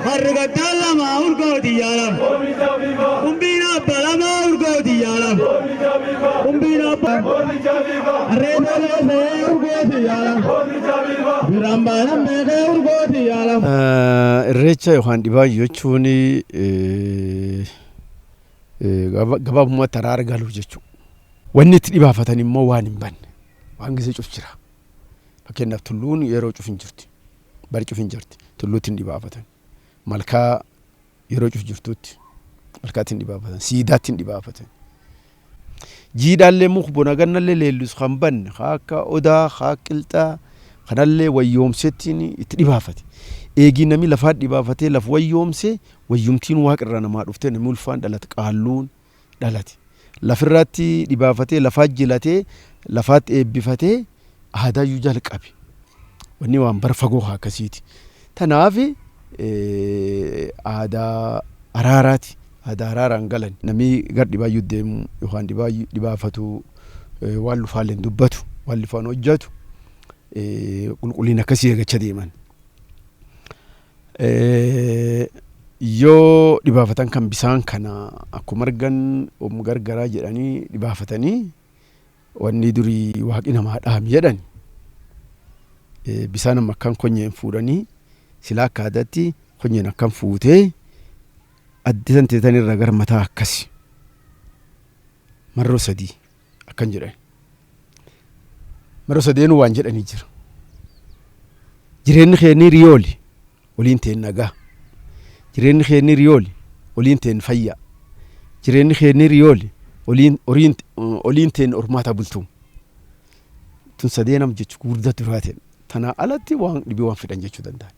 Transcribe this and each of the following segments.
Harrigattaan lama urgooti yaalam. Qumbiin abba lama urgooti yaalam. Qumbiin abba. Reeboo leesee urgooti yaalam. Biraan baalan beekee urgooti yaalam. Irreecha yookaan dhibaayyuu jechuun gabaabumatti araara galuu jechuudha. Wanni itti dhibaafatan immoo waan hin banne, waan gisee cuf jira. Fakkeenyaaf, tulluun yeroo cuf hin jirti. Bari cuf hin jirti. Tulluutti hin dhibaafatan. Malkaa yeroo cuf jirtutti malkaatti hin dhibaafatan. Siidaatti hin dhibaafatan. Jiidhaallee muka bona gannallee leellisu kan banne, haa akka odaa, haa qilxaa kanallee wayyoomsettiin itti dhibaafate. Eegii namni lafaa dhibaafatee laf wayyoomse, wayyumtiin waaqirraa namaa dhuftee namni ulfaan dhalate, qaalluun dhalate. Lafirratti dhibaafatee, lafaa jilatee, lafaatti eebbifatee aadaayyuu jalqabe. Wanni waan bara fagoo haa akkasiiti. Tanaaf aadaa araaraati. Aadaa araaraan galan. Namni gar dhibaayyuu deemu yookaan dhibaafatu waan lufaallee dubbatu, waan lufaan hojjetu, qulqullina akkasii eeggachaa deeman. Yoo dhibaafatan kan bisaan kana akkuma argan om gargaraa jedhanii dhibaafatanii, wanni durii waaqi namaa dhaami jedhan, bisaan amma akkan konyeen fuudhanii, silaa akka aadaatti konyeen akkan fuutee addi san teetan irra gara mataa akkasi marroo sadii akkan jedhan. Marroo sadeenuu waan jedhanii jira. Jireenyi keenya riyooli waliin ta'e nagaa. Jireenyi keenya riyooli waliin ta'e fayyaa. Jireenyi keenya riyooli waliin ta'e hormaata bultuu. Tun sadeenam jechu gurguddaa duraa ta'e. Tanaa alatti waan dhibii waan fedhan jechuu danda'an.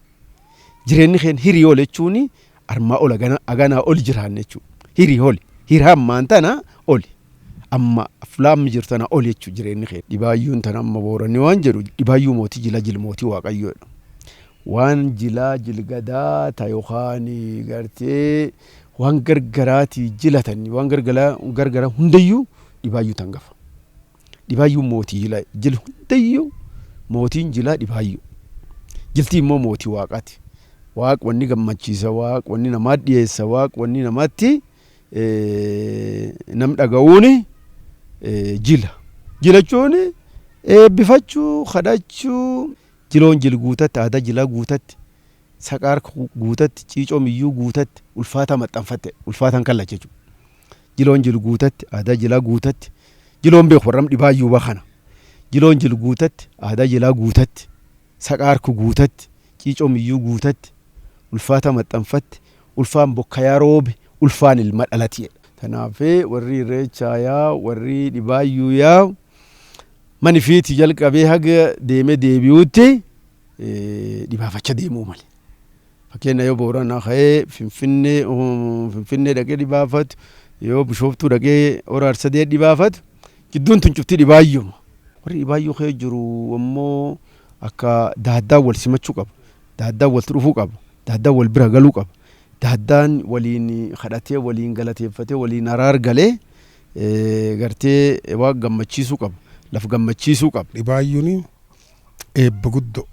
Jireenyi keenya hiriyool jechuun armaa ol aganaa ol jiraanne jechuudha. Hiriyool hirihammaan tana oli. Amma fulaammi jirtu tana ol jechuudha jireenyi keenya. Dhibaayyuun tana amma Booranni waan jedhu, dhibaayyuu mootii jila jil mootii Waaqayyoodha. Waan jilaa jilgadaa ta yookaan gartee waan gargaraatii jilatan, waan gargaraa hundayyuu dhibaayyuu tan gafa. Dhibaayyuun mootii jila jil hundayyuu, mootiin jilaa dhibaayyuu. Jiltii immoo mootii Waaqaati. Waaq wanni gammachiisa, Waaq wanni namaa dhiyeessa, Waaq wanni namaatti nam dhaga'uuni jila. Jila jechuun eebbifachuu, kadhachuu, jiloon jil guutatti, aadaa jilaa guutatti, saqaar guutatti, ciicoo miyyuu guutatti, ulfaata maxxanfatte, ulfaatan kallacha jechuudha. Jiloon jil guutatti, aadaa jilaa guutatti, jiloon beeku warram dhibaayyuu bakana. Jiloon jil guutatti, aadaa jilaa guutatti, saqaar guutatti, ciicoo miyyuu guutatti, ulfaata maxxanfatte, ulfaan bokkayaa roobe, ulfaan ilma dhalati. Kanaaf warri irreechaa yaa, warri dhibaayyuu yaa, mani fiiti jalqabee haga deemee deebi'utti dhibaafacha deemuu malee. Fakkeenya, yoo Booranaa ka'ee Finfinnee dhaqee dhibaafatu, yoo Bishooftuu dhaqee Hora Arsadee dhibaafatu, jidduun tun cuftii dhibaayyuma. Warri dhibaayyuu kee jiru ammoo akka daaddaan wal simachuu qaba. Daaddaan walitti dhufuu qaba. Daaddaan wal bira galuu qaba. Daaddaan waliin kadhatee, waliin galateeffatee, waliin araar galee gartee waan gammachiisuu qaba. Laf gammachiisuu qaba. Dhibaayyuun eebba guddoo,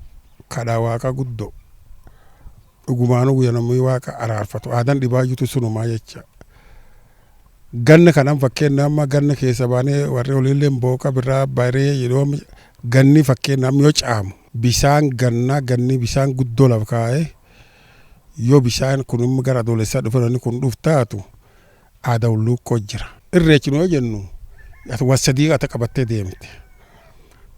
kadhaa Waaqa guddoo, dhugumaanuu guyyaa namni Waaqa araarfatu aadaan dhibaayyuutu sunumaa jecha. Ganna kanan fakkeenya amma ganna keessa baanee warri oliillee booqa birraa baree yeroo ganni, fakkeenya amma yoo caamu, bisaan gannaa, ganni bisaan guddoo lafa kaa'ee, yoo bisaan kun immoo gara Adoolessaa dhufe, namni kun dhuftaatu aadaa hulluuqqoo jira. Irreechi yoo jennu wasadii ata qabattee deemte.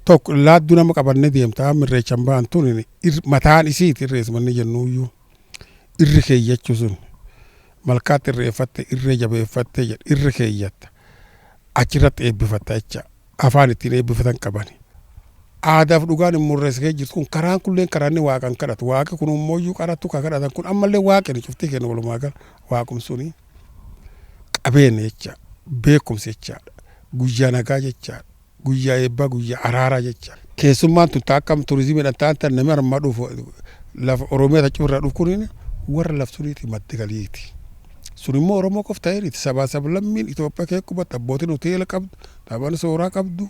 Tokko laadduu nama qabannee deemta, amma irreechan ba'an tun mataan isiiti irreessumanni jennuuyyuu irri keeyyachuu sun malkaatti irreeffatte, irree jabeeffatte jedhe, irri keeyyatta, achirratti eebbifatta jecha, afaan ittiin eebbifatan qabani. Aadaaf dhugaan hin murreessa jirtu kun, karaan kulleen karaan inni Waaqan kadhatu, Waaqa kun immoo qarattu ka kadhatan kun ammallee Waaqni cuftii kennu, walumaa gala Waaqum suni qabeenya jecha, beekumsa jechaadha, guyyaa nagaa jechaadha, guyyaa eebbaa, guyyaa araaraa jecha. Keessummaan tun akkam turizimiidhaan ta'an tan namni armaa dhufu, lafa Oromiyaa ta cufirraa dhufu kun warra laf suniiti madda galiiti. Sun immoo Oromoo qof ta'eeriti, sabaa sablammiin Itoophiyaa kee qubatti, abbootiin hoteela qabdu, taphan sooraa qabdu,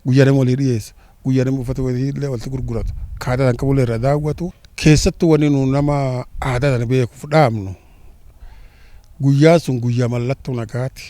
guyyaa nama walii dhiyeessa, guyyaa nama uffata waliillee walitti gurguratu, kaadaa kan qabullee irra daawwatu. Keessattuu wanni nu nama aadaa sana beekuuf dhaabnu, guyyaa sun guyyaa mallattoo nagaati.